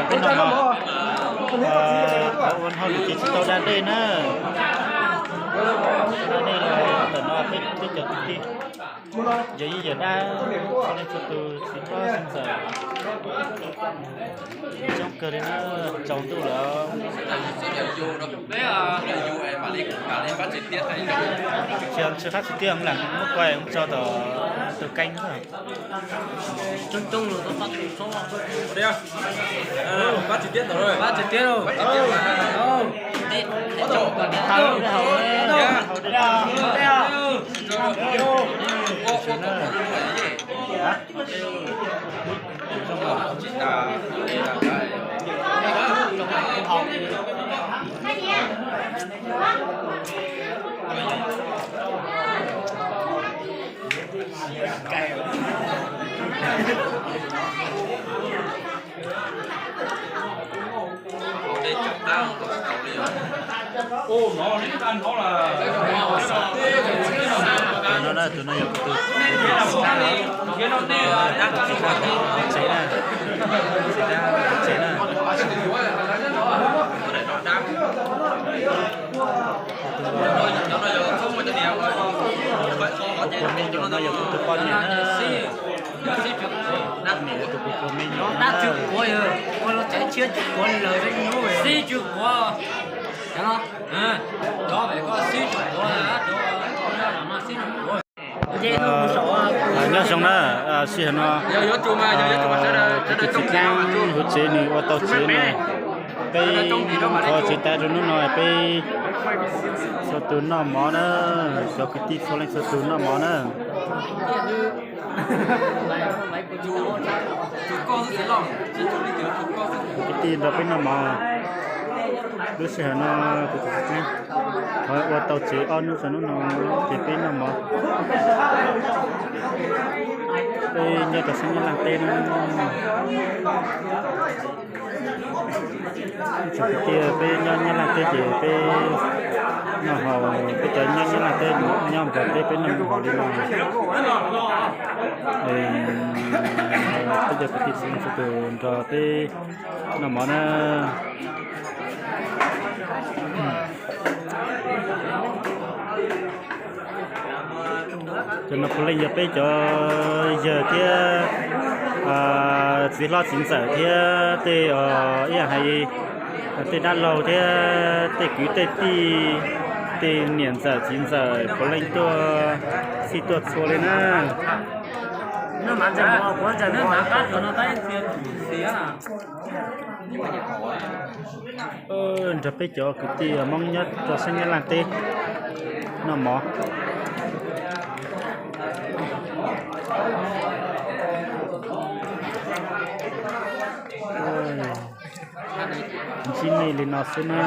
Peb no, ua hauj lwm ces tsis tau da dej na. Da dej los tam no peb cov kwv tij yawm yij yawm dab, txhua leej txhua tus txiv hlob txiv ntxawm, coob kawg li na, tsaus ntuj lawm. Tsis qab tsis tiag, lam muab koj mus tso tom tus keeb. Tus no na, tus no yog tus tsev na, tsev na. Tus me nyuam no yog tus poj niam na. Poj niam yog tus tus me nyuam na. Nyob zoo na, sij hawm no kuv tus txiv tseeb huv tsev nws ua tau tsev no, peb qhov tsev tas rau hnub no peb txhua tus noj mov na, cov kwv tij txhua leej txhua tus noj mov na. Kwv tij nrog peb noj mov. Lub sij hawm no kuv tus txiv tseeb qhov ua tau tsev ob hnub rau hnub no ces peb noj mov. Peb nyob rau sab Nyab Laj teb no. Tsoom kwv tij, peb nyob Nyab Laj teb ces peb noj haus, peb cov nyob Nyab Laj teb nyob Nplog teb peb noj haus li no. Peb cov kwv tij txhua leej txhua tus nrog peb noj mov na. Cov no puav leej yog peb cov yawg thiab txiv hlob txiv ntxawm thiab tej, ib yam hais, tej dab laug thiab tej kwv tej tij, tej niam ntxawm txiv ntxawm puav leej tuaj, txhij tuaj txhua li na. Nrog peb cov kwv tij Hmoob nyob rau sab Nyab Laj teb noj mov. Ntsib nej li no xwb na.